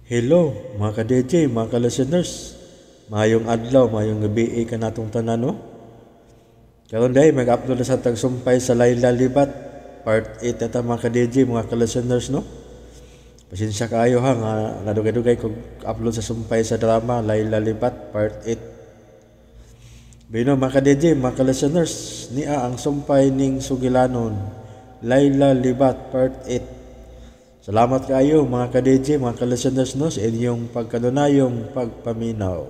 Hello mga ka-DJ, mga ka-listeners. Maayong adlaw, maayong gabi kanatong tanan, no? Karon day mag-upload na sa tagsumpay sa Layla Libat part 8 ata mga ka-DJ, mga ka-listeners, no? Pasensya kaayo ha nga nadugay-dugay kog upload sa sumpay sa drama Layla Libat part 8. Bino mga ka-DJ, mga ka-listeners, niya ang sumpay ning sugilanon Layla Libat part 8. Salamat kaayo mga ka-DJ, mga ka-listeners, no, sa inyong pagkanunayong pagpaminaw.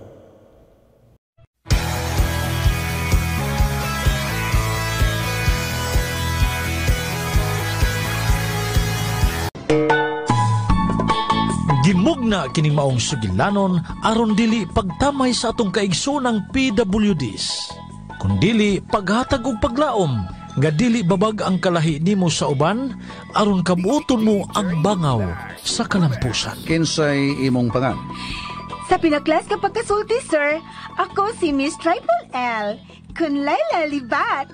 Gimugna kining maong sugilanon aron dili pagtamay sa atong kaigsoonang PWDs, kundili paghatag og paglaom nga dili babag ang kalahi nimo sa uban aron kabuoton mo ang bangaw sa kalampusan. Kinsay imong pangan? Sa pinaklas ka pagkasulti, sir, ako si Miss Triple L, kun Layla Libat.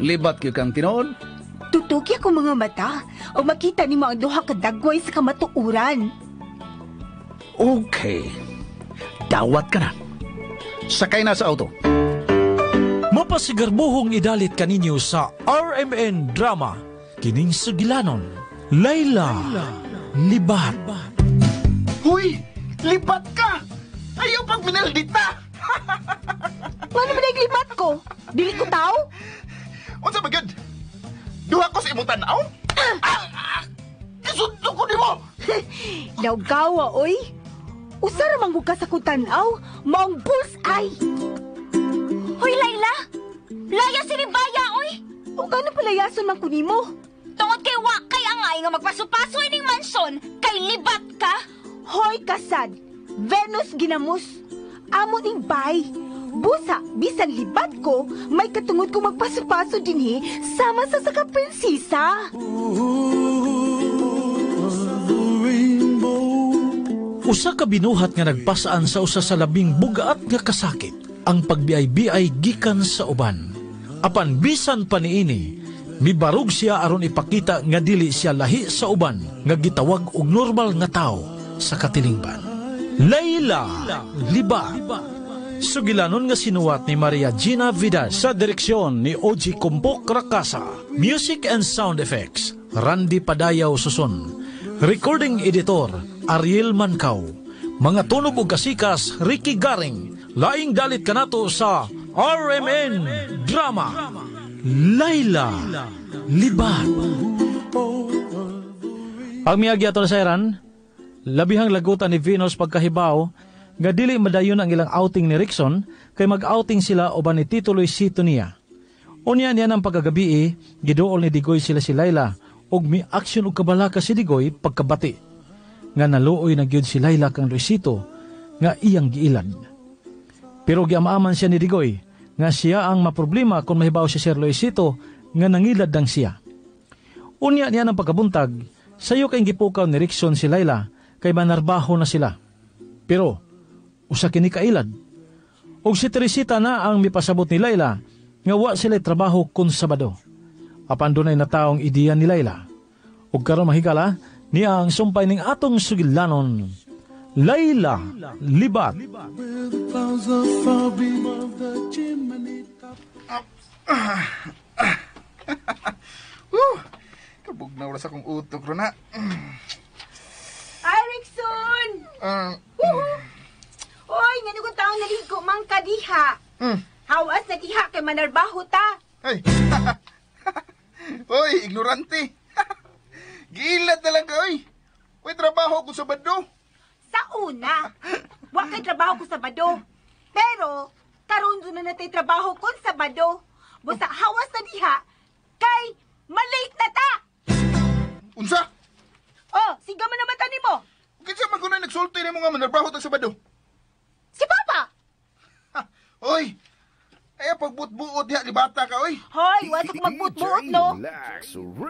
Libat gyud kang tinuod? Tutuki ako mga mata o makita nimo ang duha ka dagway sa kamatuoran. Okay. Dawat ka na. Sakay na sa auto. Mapasigarbuhong idalit kaninyo sa RMN Drama, kining sugilanon, Layla Libat. Huy! Libat ka! Ayaw pag minaldita! Ano ba na libat ko? Dili ko tao? Unsa ba gyud? Duha ko sa imong tan-aw? Isundo ko nimo! Lawgawa, oy! Usa ra man ka sa kong tan-aw, maong bullseye! Hoy, Layla! Laya si Ribaya, oy! O gano'n palayason man ko nimo? Tungod kay wa kay angay nga magpaso-paso ining mansyon, kay libat ka! Hoy, kasad! Venus ginamos! Amo ning bay! Busa, bisan libat ko, may katungod ko magpaso-paso dinhi sama sa saka prinsesa. Usa ka binuhat nga nagpasaan sa usa sa labing bugaat nga kasakit, ang pagbiay-biay gikan sa uban. Apan bisan pa niini, mibarog siya aron ipakita nga dili siya lahi sa uban nga gitawag og normal nga tawo sa katilingban. Layla Libat. Sugilanon nga sinuwat ni Maria Gina Vidal sa direksyon ni Oji Kumpok Rakasa. Music and sound effects, Randy Padayaw Susun. Recording editor, Ariel Mancao. Mga tunog ug kasikas, Ricky Garing. Laing dalit kanato sa RMN Drama, Layla Libat. Ang miagi ato na sayran, labihang lagutan ni Venus pagkahibaw nga dili madayon ang ilang outing ni Rickson kay mag-outing sila uban ni Tito Luisito niya. Unya niya ng pagkagabi, giduol ni Digoy sila si Layla ug mi-action og kabalaka si Digoy pagkabati nga naluoy na gyud si Layla kang Luisito nga iyang giilad. Pero giamaaman siya ni Digoy nga siya ang maproblema kung mahibaw si Sir Luisito nga nangilad dang siya. Unya niya ng pagkabuntag, sayo kay gipukaw ni Rickson si Layla kay manarbaho na sila. Pero usa kini kailad. Og si Teresita na ang mipasabot ni Layla nga wa sila trabaho kun Sabado. Apan dunay nataong ideya ni Layla. Og karon mahigala niya ang sumpay ning atong sugilanon, Layla Libat. Kabugnaw ra sa akong utok ron na. Ay, Rickson! Oy, ngano kong taong naligo man ka diha. Hawas na diha kay manarbaho ta. Ay. Oy, ignorante. Gilat na lang ka, oy. May trabaho ko sa Sabado. Sa una, wa kay trabaho ko sa Sabado. Pero, karon doon na natay trabaho ko sa Sabado. Busa hawas na diha, kay malate na ta. Unsa? Oh, siga man na mata nimo. Kinsa man kunay nagsulti nimo nga manarbaho ta sa Sabado? Si Papa! Ha, oy! Ay, pagbutbuot diha, libata ka, oy! Hoy, wala ko magbutbuot, no?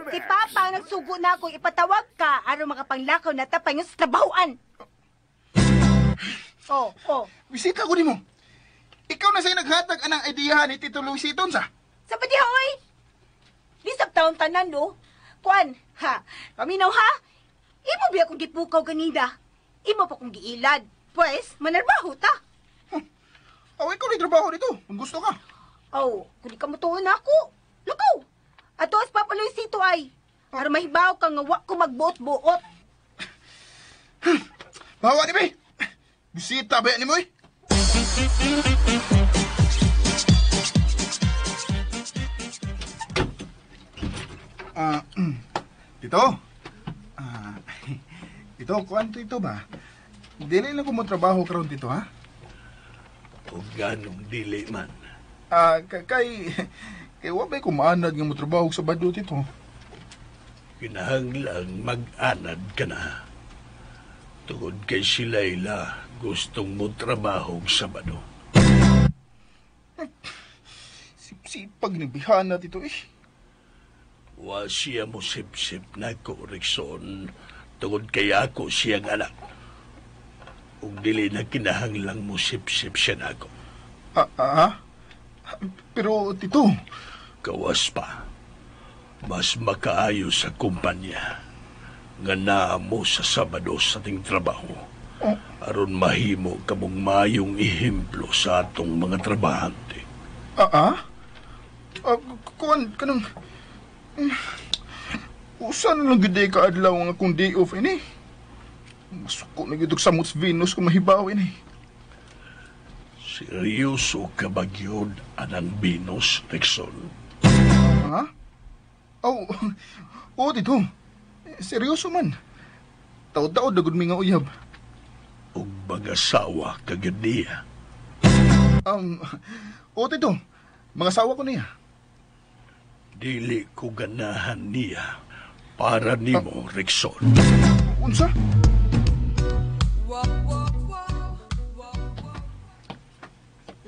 Si Papa, nagsugo na ako, ipatawag ka, aron makapanglakaw na tapay nga sa trabahoan. Oh, oh. Bisita ko nimo. Ikaw na sa'yo naghatag anang ideya ni Tito Luisito, sa? Sa ba diha, oy? Di sa taon tanan, no? Kuan, ha? Paminaw, ha? Imo biya kong gipukaw ganina. Imo pa kong giilad. Pwes, manarbaho ta. Aw, ikaw ni trabaho dito. Kung gusto ka. Aw, kung di ka mutuon ako. Lakaw. Ato as Papa Luisito ay. Aron mahibaw ka nga wa ko magbuot-buot. Bawa ni, be. Bisita ba ni mo, eh? Ah, Tito. Ah, Tito, kuan Tito ba? Dili lang ko mo trabaho karon Tito, ha? O ganong dili man. Ah, kay kay wa bay ko maanad nga mo trabaho sa Sabado, Tito. Kinahanglang mag-anad ka na. Tungod kay si Layla gustong mo trabaho sa Sabado. Sipsipag ni bihana, Tito, eh. Wa siya mo sip-sip na ko, Rickson, tungod kay ako siyang anak. Ug dili na kinahanglang mo sip-sip siya na ako. Ah, ah, ah? Pero, Tito, Kawas pa. Mas makaayo sa kumpanya nga naa mo sa Sabado sa ting trabaho. Aron mahimo kamong mayong ehemplo sa atong mga trabahante. Ah, ah? Ah, kuan, kanang... Usa na lang gyud ka adlaw nga akong day off ini. Masuko na gyud og samot sa Venus kung mahibaw ini. Seryoso ka ba gyud anang Venus, Rickson? Ha? Oh, oh, Tito. Seryoso man. Taod-taod na gud mi nga uyab. Ug mag-asawa ka gyud niya? Oh, Tito. Mga asawa ko niya. Dili ko ganahan niya para nimo, Rickson. Unsa?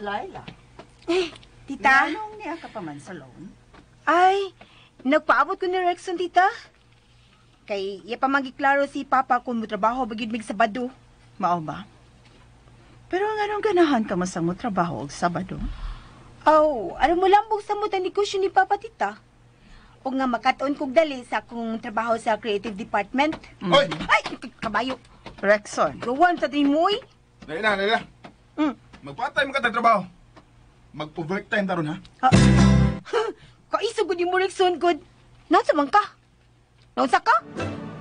Laila, Eh, tita. nganong niya ka pa man sa loan? Ay, nagpaabot ko ni Rexon, tita. Kay, iya pa magiklaro si Papa kung motrabaho bagid mig Sabado. Mao ba? Pero nganong ganahan ka masang mo trabaho og Sabado? Aw, aron mo lambog sa ang negosyo ni Papa, tita. O nga makataon kog dali sa akong trabaho sa creative department. Oy! Ay, kabayo. Rexon, Gawan sa mo, oy. Laila, Laila. Magpatay mo ka trabaho. Mag-overtime taron ha. Ah. Kaisog gud mo, Rexon, good. Naunsa man ka? Naunsa ka?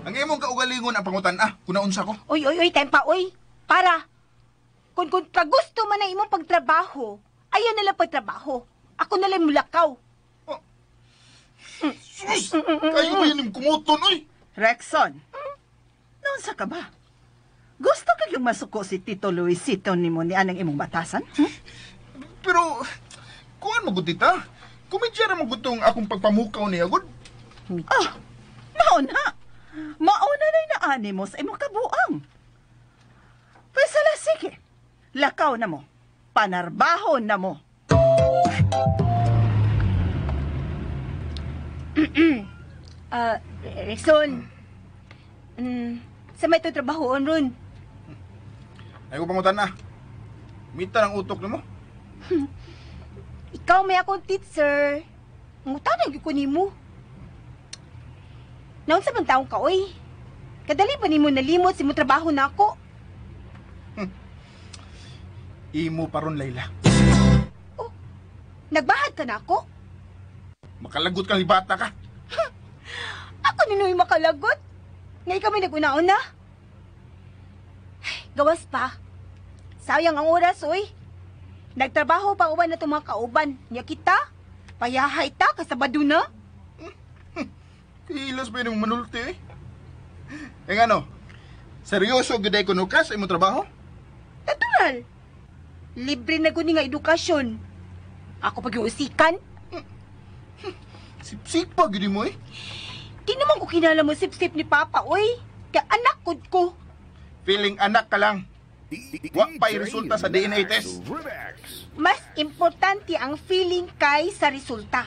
Ang imong kaugalingon ang pangutan ah, kung naunsa ko. Oy, oy, oy, time pa, oy. Para. Kung kagusto man ang imong pagtrabaho, ayaw na lang pagtrabaho. Ako na lang mulakaw. Oh. Sus! Kayo ba yun yung kumuton, oy? Rexon. Naunsa ka ba? Gusto ka yung masuko si Tito Luisito nimo ni anang imong batasan? Hmm? Pero, kuan mo gud tita. Kumidya ra mo gud tong akong pagpamukaw niya gud. Ah, mao na. Mao na na'y naani mo sa imong kabuang. Pwes sala, sige. Lakaw na mo. Panarbaho na mo. Ah, Rexon. Sa may ito trabahoon ron. Ay ko pangutan ah. Mita ng utok nimo. Ikaw may akong teacher. Ngutan gyud ko nimo. Naunsa man taong ka, oy? Kadali pa nimo nalimot si mo trabaho na ako. Imo pa ron, Layla. Oh, nagbahad ka na ako? Makalagot kang libata ka. Ako ninoy makalagot. Ngay kami nag-una-una. Ay, gawas pa. Sayang ang oras, oy. Nagtrabaho pa uban na itong mga kauban. Nya kita. Payahay ta, kasabado na. Kilas pa yun yung manulti eh. Eh nga no, seryoso gyud ay kuno ka sa imong trabaho? Natural. Libre na guni nga edukasyon. Ako pag usikan. Sipsip pa gyud mo eh. Di naman ko kinala mo sip-sip ni Papa, oy. Kaya anak kod ko. Feeling anak ka lang. Wa pa'y resulta sa DNA test. Mas importante ang feeling kay sa resulta.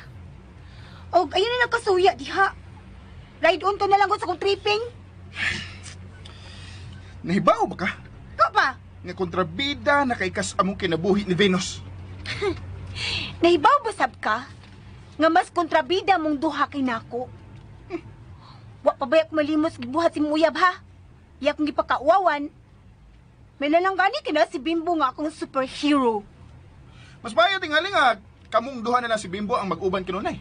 Og ayun na nagkasuya diha. Ride on to na lang ko sa kong tripping. Nahibaw ba ka? Ka pa? Nga kontrabida na kay kas among kinabuhi ni Venus. Nahibaw ba sab ka? Nga mas kontrabida mong duha kay nako. Wa pa ba yak malimos gibuhat si mong uyab ha? Iya kong gipakauwawan, May lalang gani kina si Bimbo nga akong superhero. Mas maayo tingali nga kamong duha na lang si Bimbo ang mag-uban kanunay.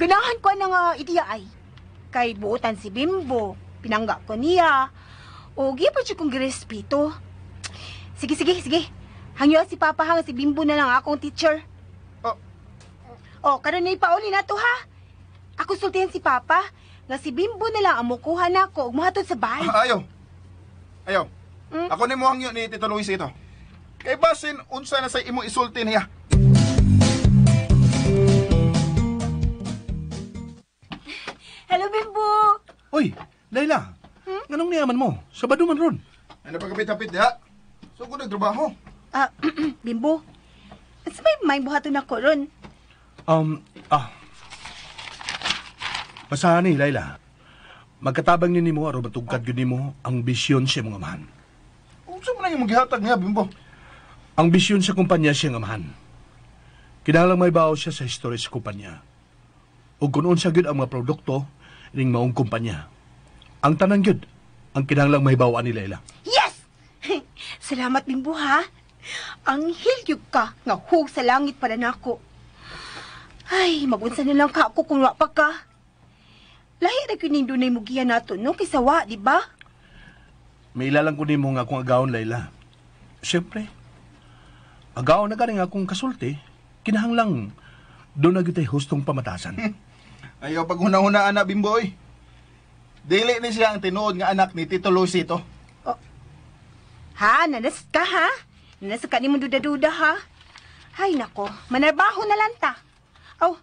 Ganahan ko na nga ideya ay. Kay buotan si Bimbo, pinangga ko niya. O gipa siya kong girespeto. Sige, sige, sige. Hangyo si Papa hang si Bimbo na lang akong teacher. Oh. O, karon na ipauli na to ha. Ako sultihan si Papa nga si Bimbo na lang ang mukuha nako ug mohatod sa bahay. Ayaw. Ayaw. Ako ni mo hangyo ni Tito Luis ito. Kay basin unsa na sa imong isulti niya. Hello, Bimbo. Oy, Layla. Nganong niyaman mo? Sabado man ron. Ano pagkapit-hapit diha? So ko nagtrabaho. Ah, Bimbo. Sa may buhaton nako ron. Basahan ni Layla. Magkatabang ni nimo aron matugkad gyud nimo ang bisyon sa imong amahan. Unsa man ang imong gihatag niya, Bimbo? Ang bisyon sa kumpanya siyang amahan. Kinahanglang may bawo siya sa history sa kumpanya. Ug kung unsa gyud ang mga produkto ning maong kumpanya. Ang tanan gyud ang kinahanglang mahibaw-an ni Layla. Yes! Salamat, Bimbo, ha? Ang hilyog ka nga hug sa langit para nako. Ay, magunsa na lang ka ako kung wa pa ka. Lahi ra gyud ning dunay mugiya nato no kaysa wa, di ba? May ilalang ko nimo nga akong agawon, Layla. Siyempre, agawon na ganing akong kasulti, kinahanglang doon na gyud tay hustong pamatasan. Ayaw paghuna-hunaan na, Bimbo, oy. Dili ni siya ang tinuod nga anak ni Tito Luisito. Oh. Ha, nanas ka ha? Nanas ka ni mo duda-duda ha? Ay nako, manarbaho na lang ta. Aw,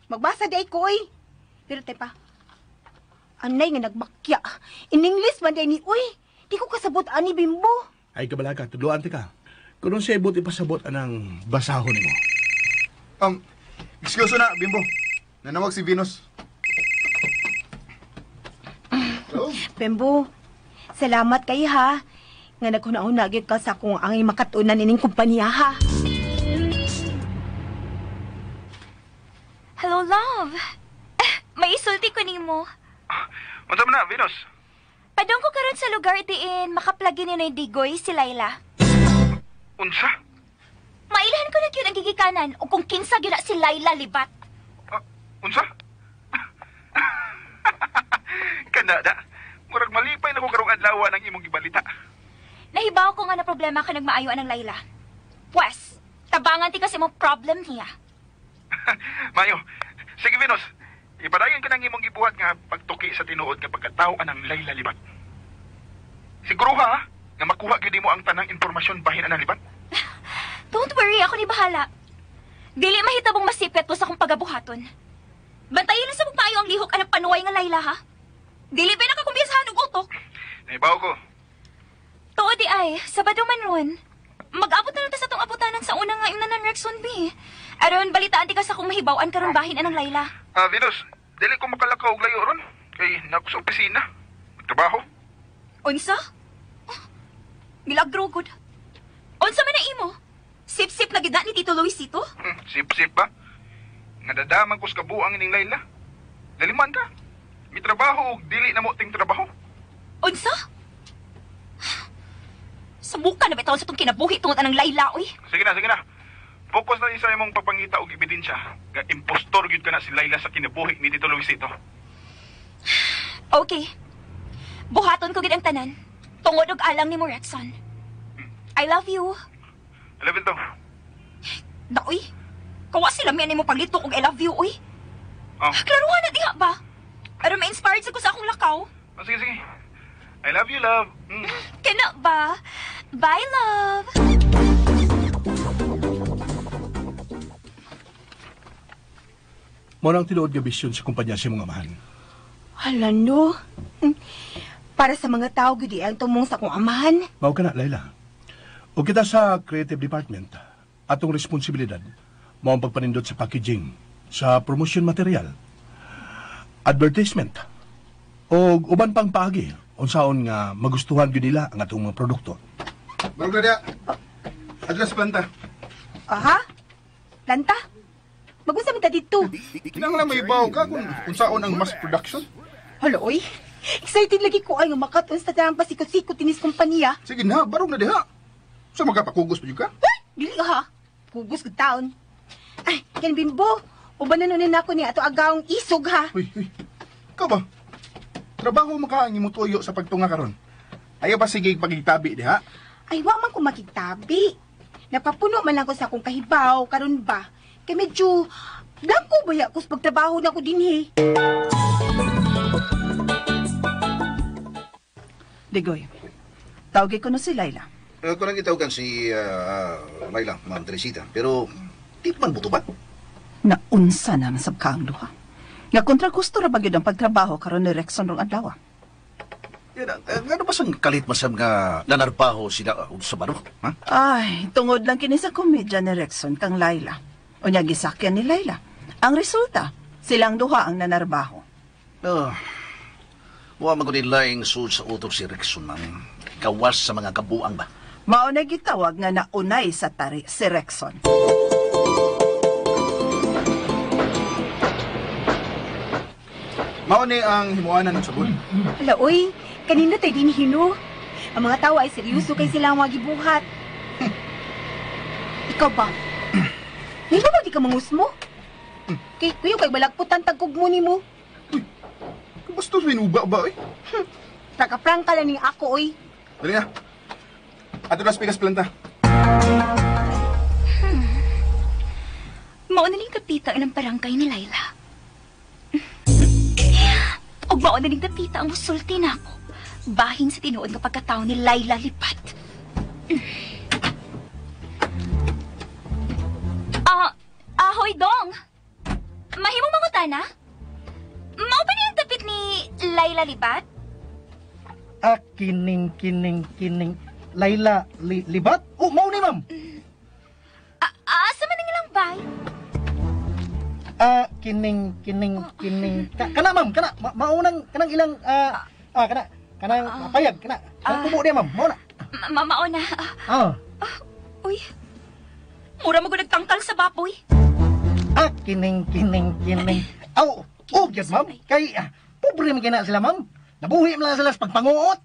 magbasa di ay ko oy. Pero tay pa, anay nga nagbakya. In English man day ni uy. Di ko kasabot ani Bimbo. Ay kabala ka, tudloan ti ka. Kung siya ibot ipasabot anang basahon nimo. Excuse na, Bimbo. Nanawag si Venus. Hello? Bimbo, salamat kay ha. Nga naghuna-huna gyud ka sa akong angay makatunan ining kumpanya ha. Hello, love. May isulti ko nimo. Unsa man na, Venus? Padung ko karon sa lugar diin makaplagi ni Digoy si Layla. Unsa? Mailhan ko na gyud ang gigikanan o kung kinsa gyud na si Layla Libat. Unsa? Kana da. Murag malipay na ko karong adlaw ng imong gibalita. Nahibaw ko nga na problema ka nagmaayo anang Layla. Pwes, tabangan ti kasi mong problem niya. Mayo. Sige, Venus. Ipadayon ka ng imong gibuhat nga pagtuki sa tinuod nga pagkatao anang Layla Libat. Siguro ha, nga makuha gyud mo ang tanang impormasyon bahin anang Libat. Don't worry, ako ni bahala. Dili mahitabong masipet mo sa akong pagabuhaton. Bantayin lang sa pagpaayo ang lihok anang panuway nga Layla, ha? Dili ba nakakumpiyasahan og utok? Nahibaw ko. Tuod di ay, Sabado man ron. Mag-abot na lang ta sa tong abutanan sa una nga imnanan Rexon B. Aron, balitaan di ka sa kung mahibaw-an karon bahin anang Layla. Venus, dili ko makalakaw og layo ron. Kay nako sa opisina. Magtrabaho. Unsa? Oh, milagro gud. Unsa man na imo? Sip-sip na gid na ni Tito Luisito? Sip-sip ba? Nga dadaman ko sa kabuang ining Layla. Daliman ka. May trabaho og dili na mo ting trabaho. Unsa? Sabukan na bitaw sa tong kinabuhi tungod anang Layla, oy. Sige na, sige na. Focus na sa imong pagpangita og ebidensya nga impostor gyud ka na si Layla sa kinabuhi ni Tito Luisito. Okay. Buhaton ko gid ang tanan. Tungod og alang ni mo, Rexon. I love you. I love you too. Daoy. Kawa sila mi mo paglitok og I love you, oy. Oh. Klaruhan na diha ba? Aron ma-inspired sa ko sa akong lakaw. Oh, sige, sige. I love you, love. Kena ba? Bye, love. Mao nang tinuod nga bisyon sa kumpanya sa imong amahan. Hala no. Para sa mga tao gyud ang tumong sa akong amahan. Mao ka na, Layla. O kita sa creative department, atong responsibilidad mao ang pagpanindot sa packaging, sa promotion material, advertisement, o uban pang paagi unsaon nga magustuhan gyud nila ang atong mga produkto. Barog na diha. Address planta. Aha? Planta? Mag-unsa man ta dito? Kinahanglan may ibaw ka kung unsaon ang mass production. Hala, oy. Excited lagi ko ay nga makatun sa tanang pasikot-sikot tinis kompanya. Sige na, barog na diha. Sa magkapakugos pa jud ka? Ay, dili ha. Kugos kag taon. Ay, ken Bimbo, uban na nun ako ni ato agawang isog ha. Uy, uy. Ikaw ba? Trabaho mo ka ang imong tuyo sa pagtunga karon. Ayaw pa sige pagitabi diha. Ay, wa man ko makigtabi. Napapuno man lang ko sa akong kahibaw karon ba. Kay medyo blanko ba ya ko sa pagtrabaho na ko dinhi. Digoy, tawagi ko na si Laila. Ako nang gitawagan si Laila, Ma'am Teresita. Pero, di man buto ba? Naunsa naman sab ka ang duha. Nga kontra gusto ra ba gyud ang pagtrabaho karon ni Rexon rong adlaw. Yan, ano ba sang kalit masam nga nanarbaho sila og Sabado? Ha? Ay, tungod lang kini sa komedya ni Rexon kang Laila. Unya gisakyan ni Laila. Ang resulta, silang duha ang nanarbaho. Wa man ko laing sud sa utok si Rexon, ma'am. Gawas sa mga kabuang ba? Mao na gitawag nga naunay sa tari si Rexon. Mao ni ang himuanan ng sabon. Hala, oy, kanina tayo din hino. Ang mga tao ay seryoso kay sila ang mga gibuhat. Ikaw ba? Hindi ba di ka mangusmo? Kay kuyo kay balagputan tagkog mo nimo. Bastos binuba ba oy? Prangka-prangka lang ning ako oy. Dali na. Ato Las Vegas planta. Mao na ning dapita ang barangay ni Laila. Ug mao na ning dapita ang musulti nako. Bahin sa tinuod nga pagkatao ni Laila Lipat. Ahoy dong. Mahimong mangutana? Mao ba ni ang dapit ni Laila Lipat? Ah, kining, kining, kining. Laila Libat? Oh, mao ni, ma'am. Asa man ang ilang bay? Ah, kining, kining, kining. Kana, ma'am, kana. Maunang, kanang ilang, kana. Kanang payag, kana. Kanang kubo niya, ma'am. Mao na. Mao na. Uy. Mura mo gud nagtangkal sa baboy. Ah, kining, kining, kining. Aw, oh, gyud, ma'am. Kay, pobre man kina sila, ma'am. Nabuhi man lang sila sa pagpanguot.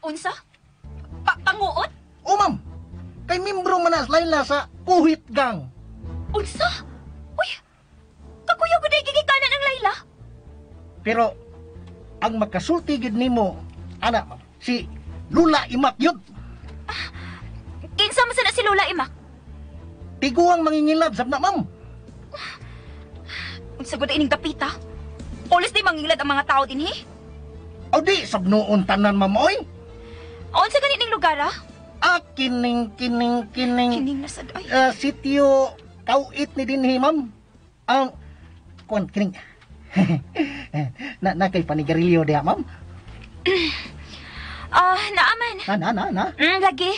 Unsa? Panguot? Oh, ma'am. Kay membro man na Laila sa Kuhit Gang. Unsa? Uy, kakuyaw ko na gigikanan ang Laila. Pero, ang makasulti gid nimo, ana, ma'am, si Lula Imak yun. Kinsa man sana si Lula Imak? Tiguang mangingilab, sab na, ma'am. Unsa gud ining dapita? Ulis di mangingilad ang mga tao dinhi? O di, sabnoon tanan, ma'am, oy. Unsa gani ning lugar, ah? Ah, kining, kining, kining. Kining na sad, ay. Sitio Kauit ni dinhi, ma'am. Ang, kuan, kining. Na kay panigarilyo diha, ma'am. Naaman. Na. Lagi.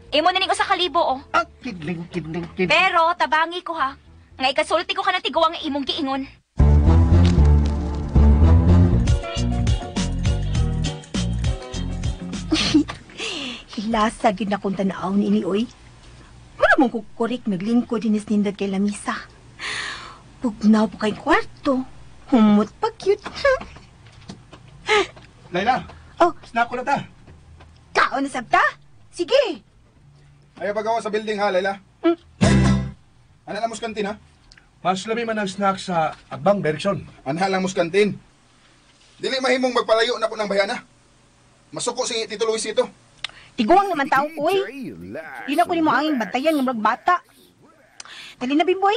Imo na ning usa ka libo, oh. Ah, kidling, kidling, kidling. Pero tabangi ko ha. Nga ikasulti ko ka ng tiguang imong giingon. Hilasa gyud na kong tan-aw ni ini oy. Mura mong kukurik naglingkod dinis nindot kay lamisa. Pugnaw po kay kwarto. Humot pa cute. Laila. Oh. Snack ko na ta. Kaon na sabta? Sige. Ayaw pagawa sa building ha, Laila. Ana lang muskantin ha? Mas lami man ang snack sa Agbang, Bergson. Ana lang muskantin. Dili mahimong magpalayo na ko ng bayana. Masuko si Tito Luisito. Tiguang naman tao ko eh. Di na ko ni mo angin bantayan ng murag bata. Dali na, Bimboy.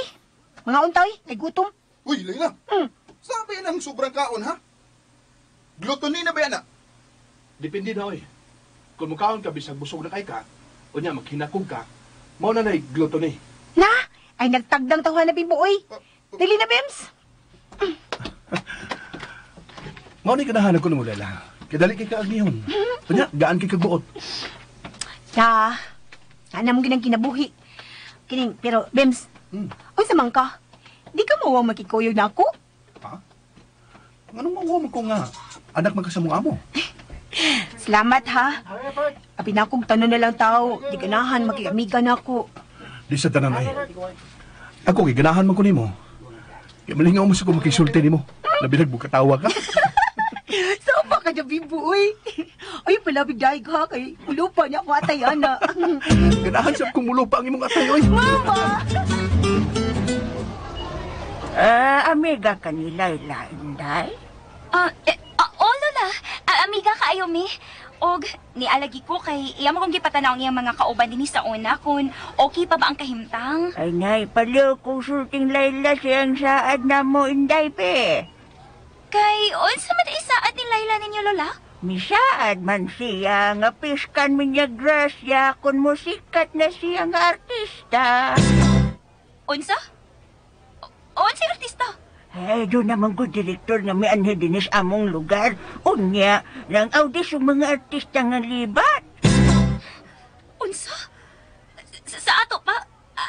Mga unta oy, kay gutom. Uy, Laila. Sabi ng sobrang kaon ha? Gluttony na ba yan ha? Depende na oy. Kung mukaon ka bisag busog na kay ka, unya maghinakog ka, mao na na'y gluttony. Na, ay nagtagdang tawhan na Bimbo oy. Dali na, Bims. Mao ni kanahanan ko nimo, Laila. Kay dali kay kaagnihon. Unya, gaan kay kagbuot. Ya, ana mong ginang kinabuhi. Kining, pero, Bims, unsa man ka? Di ka mawa makikuyog na ako? Ha? Anong mawa man ko nga? Anak man ka sa mong amo. Salamat, ha? Abi na akong tanon na lang tao. Di ganahan, makikamiga na ako. Di sa tanan ay. Ako, kay ganahan man ko nimo. Kay malingaw mo sa kung makisulti nimo. Labi nagbukatawa ka. Saan ba ka na, Bimbo, uy? Ay, palabig dahil ha, kay ulupa niya ako atay, ana. Ganahan sa kumulo pa ang imong atay, oy. Mama! Ah, amiga ka ni Laila, Inday? Oh, Lola. Amiga kaayo mi. Og nialagi ko kay iya mo kong gipatanaw ang iyang mga kauban dinhi sa una kung okay pa ba ang kahimtang. Ay, nay, palo konsulting Laila siyang saad na mo, Inday, pe. Kay unsa man isaad ni Laila ninyo, Lola? Misaad man siya nga piskan mi niya grasya kung musikat na siya nga artista. Unsa? Unsa artista? Ay, doon naman ko direktor nga may anhi dinis among lugar. Unya, nang audition mga artista nga libat. Unsa? Sa ato pa?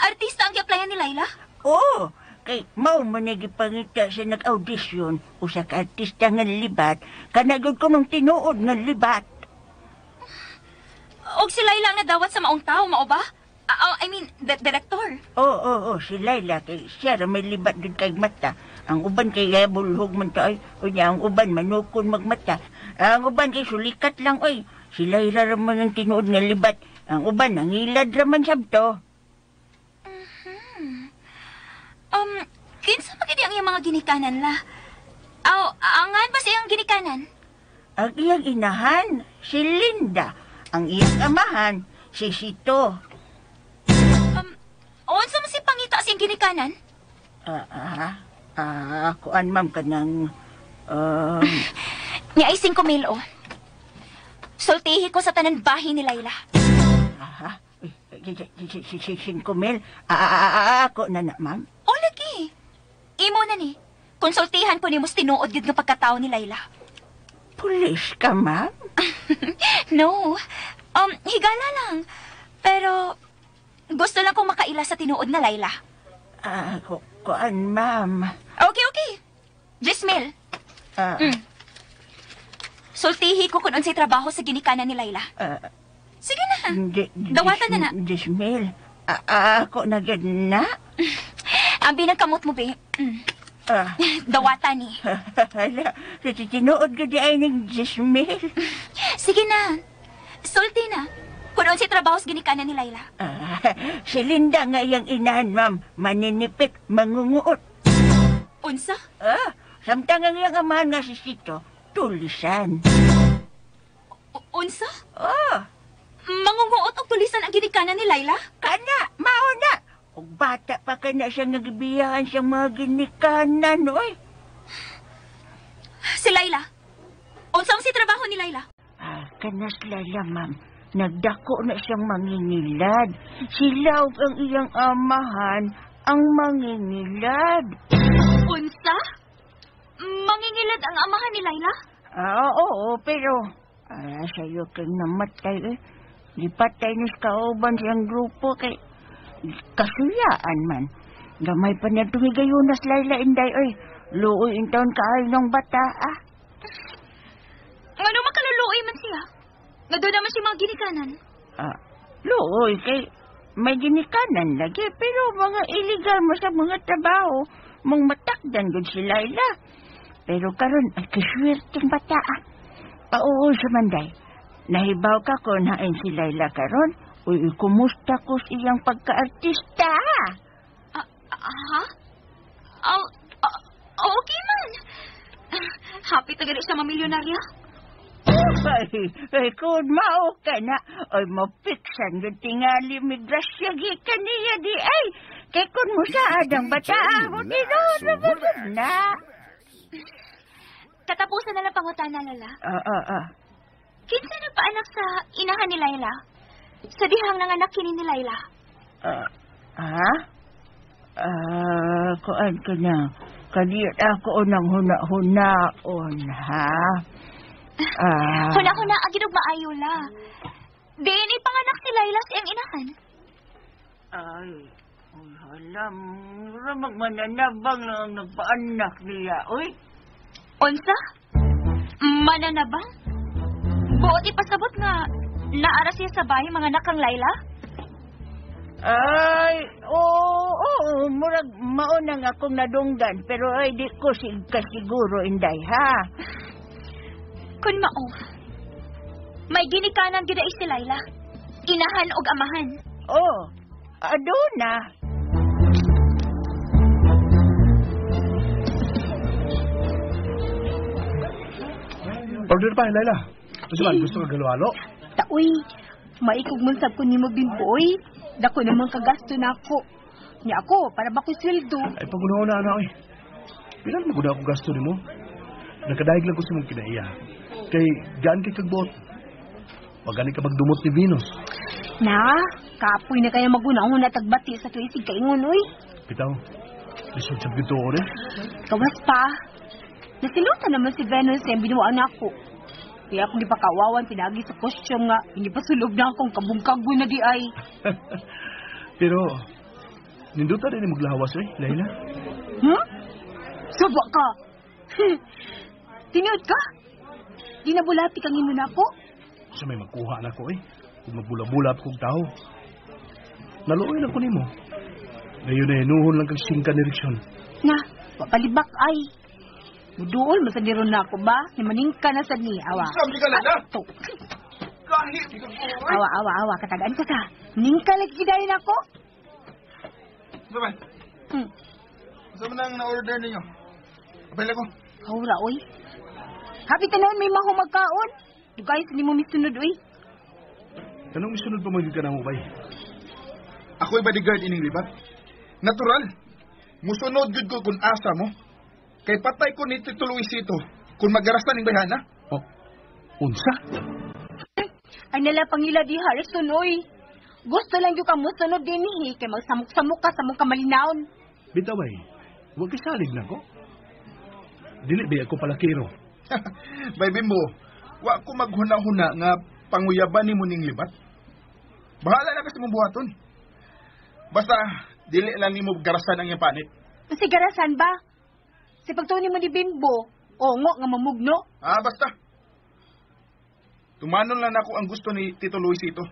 Artista ang gi-applyan ni Laila? Oo, kay mao man na gipangita sa nag-audition usa ka artista nga libat, kanagod ko nung tinuod nga libat. Og si Laila ang nadawat sa maong tao, mao ba? I mean, director. Oo, oo, oo, si Laila kay siya ra may libat gud kay mata. Ang uban kay bulhog man ta oy. Unya ang uban manukon magmata. Ang uban kay sulikat lang oy. Si Laila ra man ang tinuod nga libat. Ang uban nangilad ra man sabto. Kinsa man gid ang iyang mga ginikanan la? Aw, angan ba sa iyang ginikanan? Ang iyang inahan, si Linda. Ang iyang amahan, si Sito. Unsa man si pangita sa iyang ginikanan? Kuan ma'am kanang Ni ay 5,000 oh. Sultihi ko sa tanan bahin ni Laila. Aha. 5,000. Ako na na, ma'am. O lagi. Imo na ni. Konsultihan ko nimo sa tinuod gyud nga pagkatao ni Laila. Pulis ka, ma'am? No. Higala lang. Pero gusto lang kong makaila sa tinuod na Laila. Kuan, ma'am. Okay, okay. 10,000. Sultihi ko kung unsay trabaho sa ginikanan ni Laila. Sige na. Dawatan na na. 10,000. Ako na gyud na. Ang binagkamot mo, be. Dawatan ni. Hala, tinuod gyud ay ning 10,000. Sige na. Sulti na. Kung unsay trabaho sa ginikanan ni Laila. Si Linda nga iyang inahan, ma'am. Maninipit, mangunguot. Unsa? Samtang ang iyang amahan nga si Sito, tulisan. Unsa? Mangunguot og tulisan ang ginikanan ni Laila? Kana, mao na. Og bata pa ka na siyang nagibiyahan siyang mga ginikanan, oy. Si Laila? Unsa ang si trabaho ni Laila? Kanas Laila, ma'am. Nagdako na siyang mangingilad. Sila og ang iyang amahan ang mangingilad. Unsa? Mangingilad ang amahan ni Laila? Oo, pero sa'yo kang namatay eh. Lipatay ni sa kauban siyang grupo kay kasuyaan man. Gamay pa na tumigayunas Laila Inday oy. Luoy in taon kaayo ng bata ah. Ngano makaluluoy man siya? Nga doon naman siya mga ginikanan. Luoy kay may ginikanan lagi pero mga illegal mo sa mga trabaho mong matakdan gud si Laila. Pero karon ay kaswerteng bata ah. Pauol sa manday. Nahibaw ka ko nain si Laila karon. Uy, kumusta ko sa iyang pagka-artista? Ha? Okay man. Happy ta gani siya mamilyonarya. Ay, kung mao ka na, ay mapiksan yung tingali mi grasya gikan niya di ay. Kay kung mo saad ang bata ako, tinuod na ba na? Katapusan na lang pangutana, Lala. Oo. Kinsa nagpaanak sa inahan ni Laila? Sa dihang nanganak kini ni Laila? Ha? Kuan ka na. Kaniyot ako nang huna-hunaon, ha? Huna-huna, ang ginog maayo la. Diin ipanganak si Laila sa iyang inahan. Ay, hala, mura magmananabang na ang nagpaanak niya, uy. Unsa? Mananabang? Buot ipasabot nga, naara siya sa bahay mga nakang Laila? Ay, oo, oo, murag maunang akong nadunggan, pero ay di ko kasiguro, Inday, ha? Kun mao, may ginikanan gid si Laila. Inahan og amahan. Oh, aduna. Order pa, Laila. Gusto man, gusto ka galo-halo? Taoy, maikog man sab ko nimo Bimbo oy. Dako naman kagasto nako. Nya ako para ba ko sweldo. Ay, pagunaw na, anak, eh. Pila na maguna akong gasto nimo? Nakadahig lang ko sa mong kinaiya. Kay, gaan kay kagbuot. Wag gani ka magdumot ni Venus. Na, kapoy na kaya maguna-una tagbati sa tuisig kaingon oy. Bitaw, lisod sa ginto ko rin. Kawas pa. Nasilutan naman si Venus sa binuan ako. Kaya akong gipakawawan pinagi sa costume nga hindi pa sulob na akong kabungkago na di ay. Pero, ninduta rin maglawas eh, Laila. Suba ka! Tinuod ka? Di na bulati kang imo na ako? Sa may magkuha na ko eh. Kung magbula-bula kong tao. Naluoy lang ko nimo. Ngayon na hinuhon lang kag singka ni Riksyon. Na, papalibak ay. Muduol, masadiron na ako ba? Ni maningka na sad ni, awa. Sabi ka, Laila? Ato. Lahi! Awa, awa, awa, katagaan ka sa. Ningka lagi gidayon ako. Sabi, Saan man ang na-order ninyo? Apel ako. Haura, oy. Happy tanawon may mahumagkaon. Dugay sa nimo misunod, oy. Kanong misunod pa magiging ka na mo, bay? Ako'y bodyguard ining libat. Natural. Musunod gud ko kung asa mo. Kay patay ko ni Tito Luisito kung magarasan ning bayhana. Oh, unsa? Ay nala pangila di Harrison, oy. Gusto lang yung ka musunod din eh, kay magsamok-samok ka sa mong kamalinawon. Bitaw, bay. Huwag ka salig na ko. Dili ba ako palakiro? Bay Bimbo, wa ko maghuna-huna nga panguyaban nimo ning libat. Bahala na kasi mong buhaton. Basta dili lang nimo garasan ang iyang panit. Kasi garasan ba? Sa pagtuon nimo ni Bimbo, ongo nga mamugno. Ah, basta. Tumanon lang nako ang gusto ni Tito Luisito.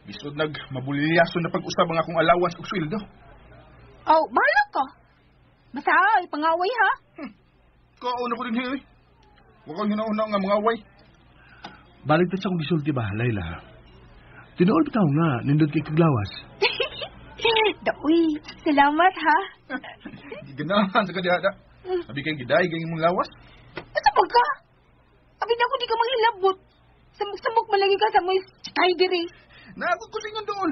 Bisod nag mabulilyason na pag-usab ang akong allowance ug sweldo. Oh, bahala ka. Basta ay pangaway ha. Kauna ko din eh. Wa ko huna-huna nga mga away. Balik ta sa akong gisulti ba, Laila? Tinuod bitaw nga, nindot kay kaglawas. Daoy, salamat ha. Giganahan sa kadihada. Sabi kay giday gay imong lawas. Asa ba ka? Abi na ako di ka manghilabot. Samok-samok malagi ka sa mga kay diri. Naagod ko sa inyong dool.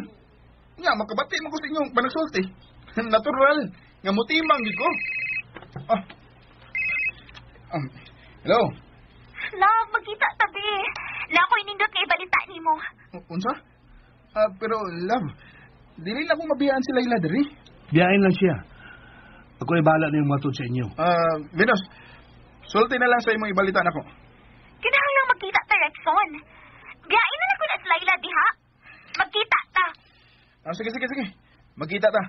Nga, makabati man ko sa inyong panagsulti. Natural, nga mutimang gid ko. Ah. Hello? Love, magkita tabi. Na ako'y nindot nga ibalita nimo. Unsa? Pero, love, dili na akong mabiyaan si Laila diri. Biyain lang siya. Ako ay bahala na yung matod sa inyo. Venus, sulti na lang sa imong ibalita nako. Kinahanglang magkita ta, Rexon. Biyain na lang ko na si Laila diha. Magkita ta. Sige, sige, sige. Magkita ta.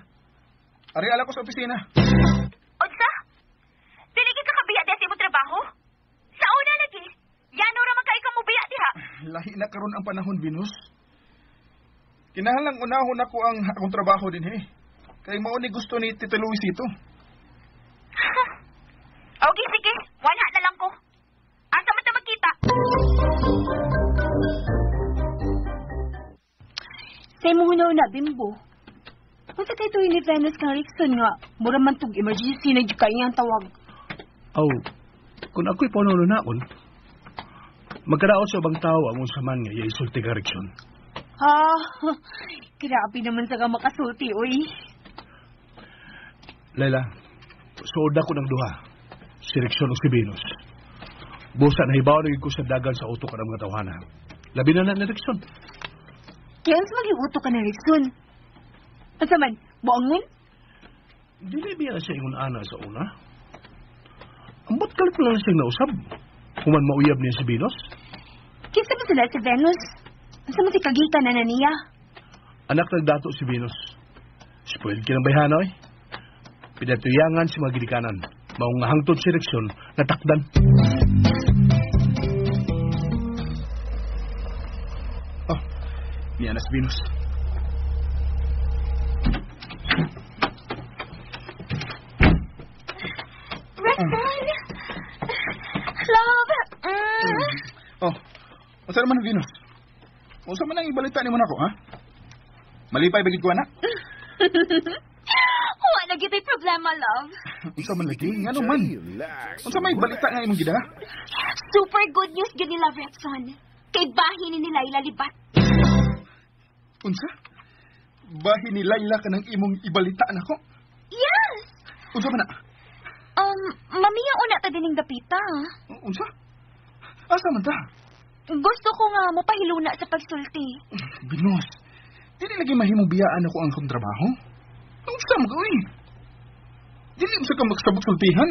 Ari ala ko sa opisina. Unsa? Dili gid ka kabiya diha sa imong trabaho? Sa una lagi, yano ra man kay ka mobiya diha. Lahi na karon ang panahon, Venus. Kinahanglang unahon ako ang akong trabaho din, eh. Kay mao ni gusto ni Tito Luisito. Okay, sige. Wala na lang ko. Asa man ta magkita? Sa imong una-una, Bimbo. Unsa kay tuwi ni Venus kang Rickson nga, mura man tug emergency na jud kay ang tawag. Aw, kung ako'y paunaon, magkadaot sa ubang tao ang unsa man nga iya isulti ka Rickson. Ha, grabe naman sa ka makasulti, oy. Laila, suod ako ng duha. Si Rickson o si Venus. Busa nahibaw na ko sa dagan sa utok ng mga tawhana. Labi na na ni Rickson. Kaya unsa magiuto ka na Rickson? Unsa man, buangon? Dili biya siya ingon ana sa una. Ambot kalit lang siyang nausab. Human mauyab niya si Venus. Kinsa ba sila si Venus? Unsa man si kagikan na niya? Anak nagdato si Venus. Spoiled kinang bayhana oy. Pinatuyangan si mga gidikanan. Maong nga hangtod si Rickson natakdan. Oh, niya na si Venus. Unsa naman, Venus? Unsa man ang ibalita nimo nako, ha? Malipay ba gid ko, anak? Wa na gyud problema, love. Unsa man lagi? Ngano man? Unsa may balita nga imong gidala? Super good news gyud ni Love Rexon. Kay bahin ni Laila Libat. Unsa? Bahin ni Laila kanang imong ibalita nako? Yes. Unsa man na? Mamiya una ta dining dapita. Unsa? Asa man ta? Gusto ko nga mopahiluna sa pagsulti. Venus, dili lagi mahimong biyaan ako ang akong trabaho. Unsa man ka, uy? Dili mo sa ka magsabot sultihan.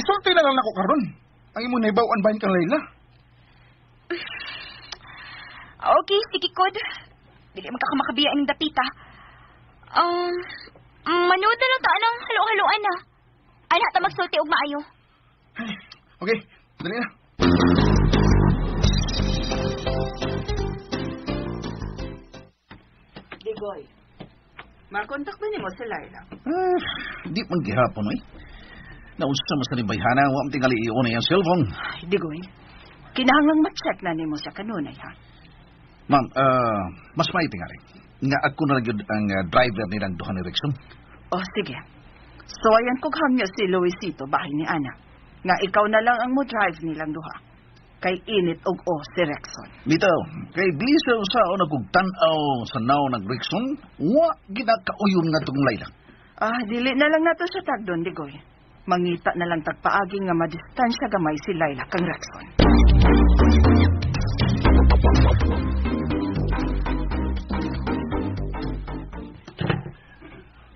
Isulti na lang nako karon. Ang imong nahibaw-an bahin kang Laila. Okay, sige kod. Dili man ka makabiya ining dapita. Manood na lang ta anang halo-haloan na. Ana ta magsulti og maayo. Okay, dali na. Digoy, makontak na nimo si Laila. Di man gihapon, oy. Naunsa man sa bayhana, wa man tingali iyon ang cellphone. Ay, Digoy, kinahanglang ma-check na nimo siya kanunay, ha? Ma'am, mas may tingali. Nga ako na lang yun ang driver nilang duha ni Rexon. Oh, sige. So, ayan kog hangyo si Luisito, bahay ni Ana. Nga ikaw na lang ang mo-drive nilang duha. Kay init og o si Rexon. Bitaw, kay bisaw sa una kog tan-aw sa naw ng Rexon, wa ginakauyon nga tong Laila. Ah, dili na lang nato siya tagdon, Digoy. Mangita na lang tagpaagi nga madistansya gamay si Laila kang Rexon.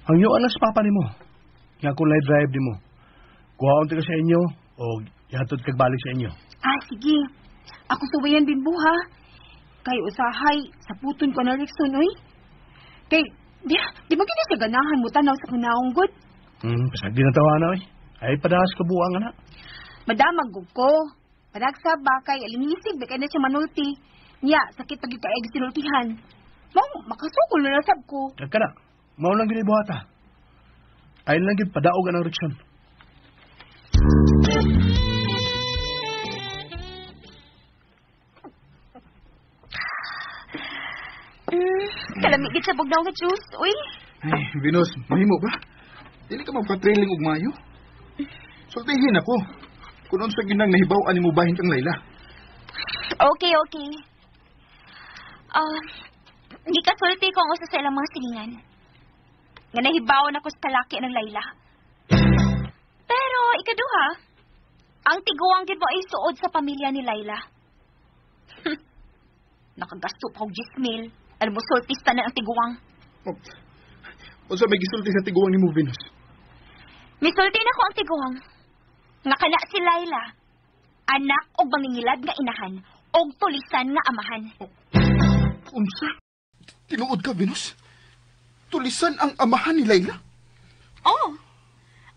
Hangyoan lang sa papa nimo. Nga kung live drive nimo. Kuhaon ka sa inyo o ihatod kag balik sa inyo. Ah, sige. Ako suwayan din buha. Kay usahay, saputon ko na Rexon, oy. Kay, di ba gina siya ganahan mo tanaw sa kunaong good? Pasag di natawa na, oy. Ay, padahas ka buang, anak. Madamag ko. Padagsa ba kay alingisig, di kay na siya manulti. Niya, sakit pag ikaeg sinultihan. Mau, makasukol na nasab ko. Kag ka na, mao lang ginibuhata. Ay lang gid padaog ang Rexon. Kalamig gid sa bugnaw nga juice, uy. Ay, Venus, mahimo ba? Dili ka magpa-trailing og mayo. Sultihin ako. Kung unsa gyud nang nahibaw-an nimo bahin kang Laila. Okay, okay. Gikasulti ko ang usa sa ilang mga silingan. Nga nahibaw na ko sa kalaki ng Laila. Pero ikaduha, ang tiguang gid mo ay suod sa pamilya ni Laila. Nakagasto pa og 10,000. Alam mo, sultista na ang tiguang. Oh. Unsa may gisulti sa tiguang nimo, Venus? Misulti na ko ang tiguang. Nga kana si Laila, anak og mangingilad nga inahan, og tulisan nga amahan. Oh. Unsa? Tinuod ka, Venus? Tulisan ang amahan ni Laila? Oh.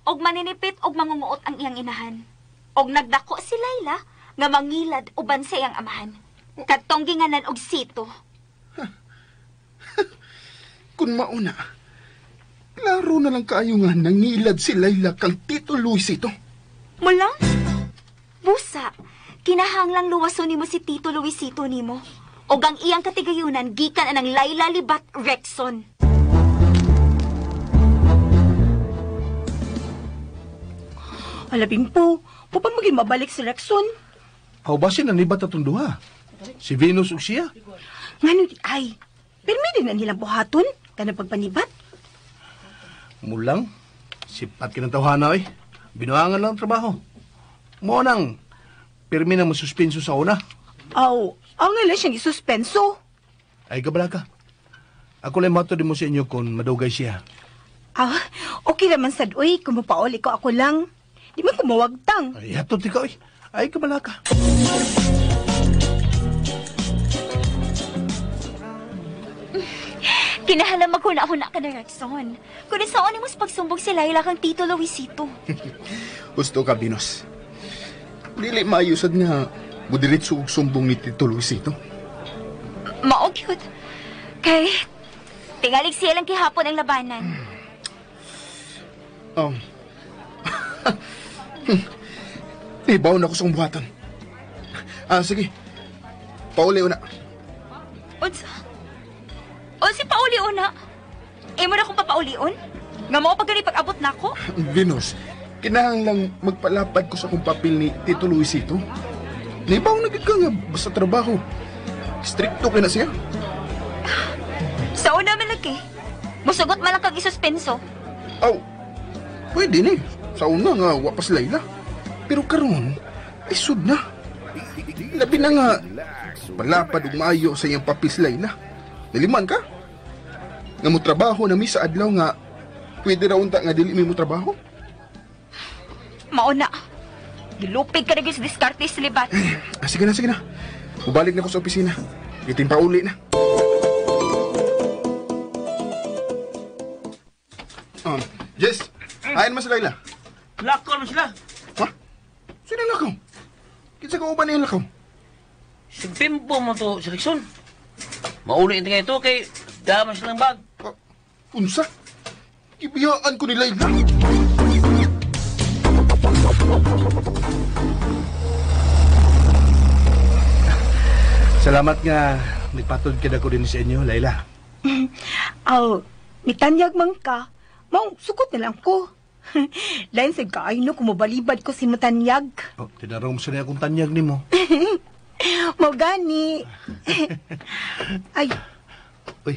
Og maninipit og mangunguot ang iyang inahan. Og nagdako si Laila nga mangilad uban sa iyang amahan. Kadtong ginganan og sito. Kung mauna, klaro na lang kaayo nga nangilad si Laila kang Tito Luisito. Mulang? Busa, kinahanglang luwason nimo si Tito Luisito nimo. Og ang iyang katigayunan gikan anang Laila Libat Rexon. Alabing po, pa maging mabalik si Rexon? How ba siya nanibat atong duha? Si Venus ug siya? Ngano di ay, pirmi din na nilang buhaton, kanang pagpanibat. Mulang, sipat kinang tawhana, oy. Binuangan lang ang trabaho. Mo nang, pirmi na masuspenso sa una. Aw, ang nga siyang isuspenso. Ay, kabala ka. Ako lang matod mo sa inyo kung madugay siya. Ah, okay naman sad, oy. Kung mapauli ko, ako lang. Di man kumawagtang. Ay, hatod ikaw, oy. Ay, kabala ka. Kinahalang maghuna-huna ka na, Rexon. Kung saan mo sa pagsumbong si Laila kang Tito Luisito. Gusto ka, Venus. Dili maayosad nga mudiritso og sumbong ni Tito Luisito. Mao cute. Kay tingalig siya lang kihapon ang labanan. Oh. Ibaw na ko sa buhatan. Ah, sige. Pauli una. Unsa? Unsa pauli una? Imo na kong papaulion? Nga mao pa gani pag-abot nako? Venus, kinahanglang magpalapad ko sa akong papel ni Tito Luisito. Naibaw na gid ka nga basta trabaho. Stricto kay na siya. Sa una man lagi. Musugot man lang kag isuspenso. Aw, pwede ni. Sa una nga, wa pa si Layla. Pero karon, ay sud na. Labi na nga, palapad og maayo sa iyang papel si Layla. Naliman ka? Nga mo trabaho na mi sa adlaw nga, pwede ra unta nga dili mi mo trabaho? Mao na. Gilupig ka na gyud sa diskarte sa libat. Ah, sige na, sige na. Mubalik na ko sa opisina. Iting pauli na. Jess, ayon man si Layla. Lakaw man sila. Ha? Sino ang lakaw? Kinsa ka uban niyang lakaw? Si Bimbo mo to, si Rickson. Mauli ito ito kay dama silang bag. Unsa? Gibiyaan ko ni Layla. Salamat nga nagpatod ka na ko din sa inyo, Layla. Aw, mitanyag man ka. Mau, sukot na lang ko. Lain sa kaay no, kumubalibad ko si matanyag. Oh, tinarong mo sa niya akong tanyag ni mo. Mau gani. Ay. Uy.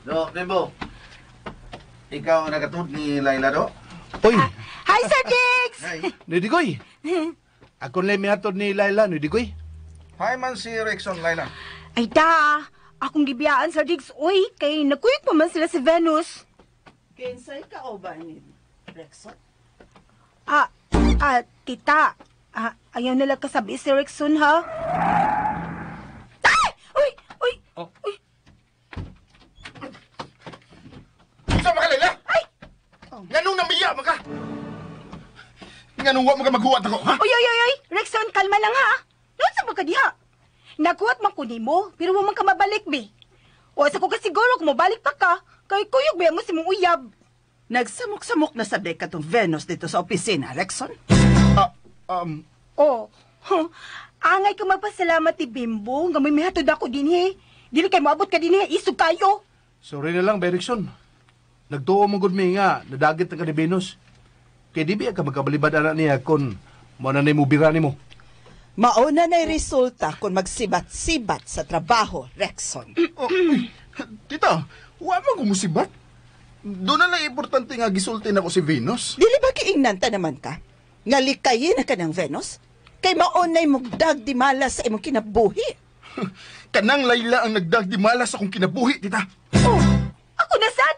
Do, Bimbo. Ikaw ang nagatud ni Layla, do? Uy. Hi, Sir Diggs! Hi. Nidigoy. Ako lang mihatod ni Layla, Nidigoy. Hi man si Rickson, Layla. Ay da, akong gibiyaan, Sir Diggs. Uy, kay nagkuyot pa man sila si Venus. Kinsay ka o ba ni Rexon? Tita. Ayaw nila kasabi si Rexon, ha? Ay! Uy! Uy! Oh. Uy! Sama ka, Layla? Ay! Nganong namiya mo ka? Nganong wa mo ka maghuwat ako, ha? Uy, uy, uy, uy! Rexon, kalma lang, ha? Noon sa mga diha? Nakuhat man ko nimo, pero wa man ka mabalik, be. O sa ko kasiguro kung mabalik pa ka, kay kuyog ba mo si mong uyab. Nagsamok-samok na sabay ka tong Venus dito sa opisina, Rexon. Oh, huh. Angay ka magpasalamat ni Bimbo, nga may mihatod ako dinhi. Dili kay moabot ka dinhi, isog kayo. Sorry na lang, Berikson. Nagtuo mo gud mi nga, nadagit na ka ni Venus. Kay di biya ka magkabalibad anak niya kung mo na mo bira nimo. Mauna na'y resulta kung magsibat-sibat sa trabaho, Rexon. Oh, uy, tita, wa man kumusibat. Doon na lang importante nga gisulti na ko si Venus. Dili ba kiingnan ta naman ka? Nga likayin na ka ng Venus? Kay maunay mugdag di malas sa imong kinabuhi. Kanang Layla ang nagdag di malas sa akong kinabuhi, tita. Oh, ako na sad.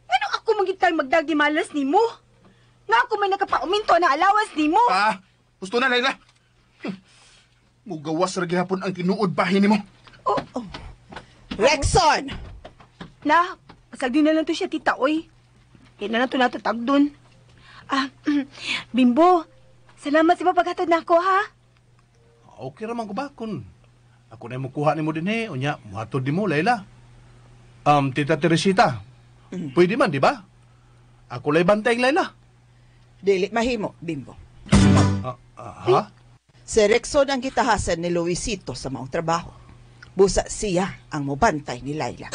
Ngano ako magitay magdag di malas nimo? Nga ako may nakapauminto na allowance nimo. Ah, gusto na, Layla. Mugawas ra gihapon ang tinuod bahin nimo. Oh, oh. Rexon! Na, pasagdi na lang to siya, tita, oy. Di na lang to natatag dun. Ah, Bimbo, salamat sa paghatod na ako, ha? Okay raman ko ba kung ako na mukuha nimo din eh. Unya, muhatod nimo, Layla. Tita Teresita, pwede man, di ba? Ako lay bantay, Layla. Dili mahimo, Bimbo. Ha? Si Rexon ang gitahasan ni Luisito sa maong trabaho. Busa siya ang mobantay ni Layla.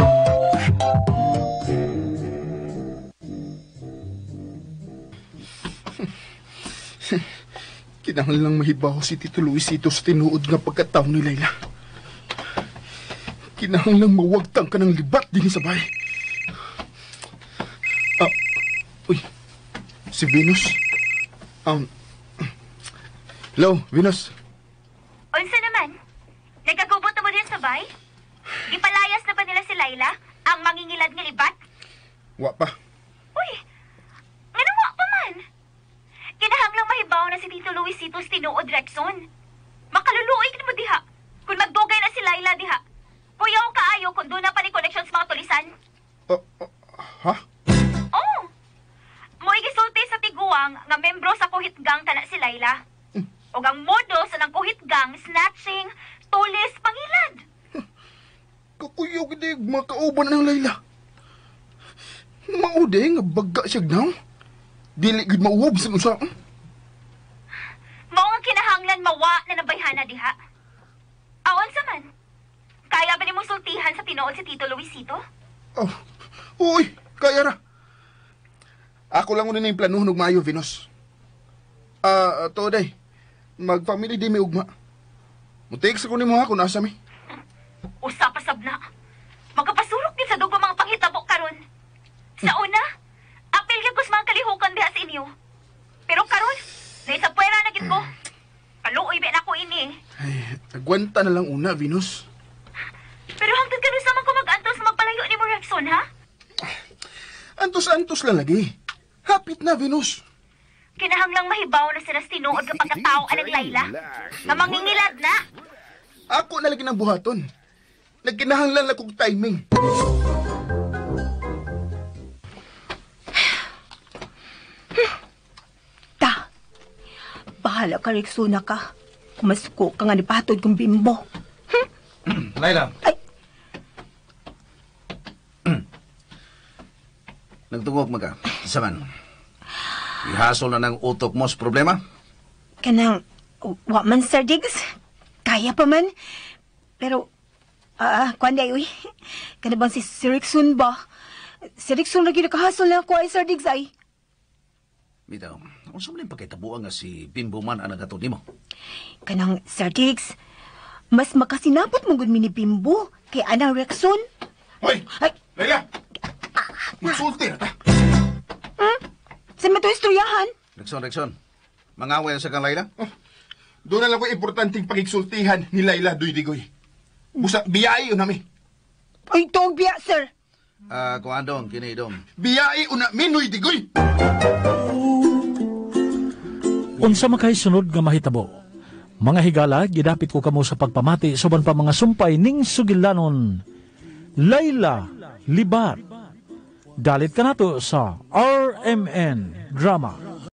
Kinahanglan lang mahibaw si Tito Luisito sa tinuod nga pagkatao ni Layla. Kinahanglan mawagtang ka ng libat din sa bahay. Ah, uy, si Venus. Hello, Venus. Unsa naman? Nagkagubot na mo din sa bay? Gipalayas na ba nila si Layla? Ang mangingilad nga libat? Wa pa. Uy, ngano wa pa man? Kinahanglang mahibaw na si Tito Luisito sa tinuod, Rexon. Makaluluoy ka mo diha. Kung magdugay na si Layla diha. Kuyaw kaayo kung doon na pa ni connection sa mga tulisan. Ha? Oh! Mo'y gisulti sa tiguang nga membro sa kuhit gang kana si Layla. Og ang modo sa nang kuhit gang, snatching, tulis, pangilad. Kakuyaw gid makauban ng Layla. Maude nga baga siya gnaw. Dili gid mauob sa usa. Mao nga kinahanglan mawa na nabayhana diha. sultihan sa tinuod si Tito Luisito? Oh, uy, kaya ra. Ako lang una na yung planuhon og maayo, Venus. Ah, to day. Magfamily di mi ugma. Mutext ako nimo ha kung nasa mi. Usa pa sab na. Magkapasurok gid sa dugo mga panghitabo karon. Sa una, apil gyud ko sa mga kalihukan diha sa inyo. Pero karon, naisa puwera na gid ko. Kaluoy ba nako ini. Ay, agwanta na lang una, Venus. Pero hangtod kanus naman ko mag-antos magpalayo ni mo Rexon, ha? Antos-antos lang lagi. Hapit na, Venus. Kinahanglang mahibaw na sila sa tinuod nga pagkatao anang Layla. Nga mangingilad na. Ako na lagi ng buhaton. Nagkinahanglan lang kog timing. Ta, bahala ka, Rexona ka. Kumasuko ka nga ni patod kong bimbo. Layla. Ay. Nagtungok man ka. Isa man. Ihasol na ng utok mo sa problema. Kanang, wa man, Sir Diggs. Kaya pa man. Pero, kuan day, uy. Kana bang si Sir Rickson ba? Si Rickson lagi nakahasol na ako ay Sir Diggs ay. Bitaw, unsa man yung pagkitabuan nga si Bimbo man ang nagatod nimo? Kanang Sir Diggs, mas makasinabot mo gud mi ni Bimbo kay anang Rickson. Hoy! Ay! Layla! Magsulti na ta. Sa man to istoryahan? Rexon, Rexon. Mangaway na sa kang Layla? Oh, doon na lang ko importanteng pagigsultihan ni Layla Duy Digoy. Busa, biyai unami. Ay, tuog biya, sir. Ah, kuan dong, kini dong. Biyai una mi, Nuy Digoy. Unsa man kay sunod nga mahitabo? Mga higala, gidapit ko kamo sa pagpamati soban pa mga sumpay ning sugilanon. Layla Libat. Dalit ka nato sa RMN Drama.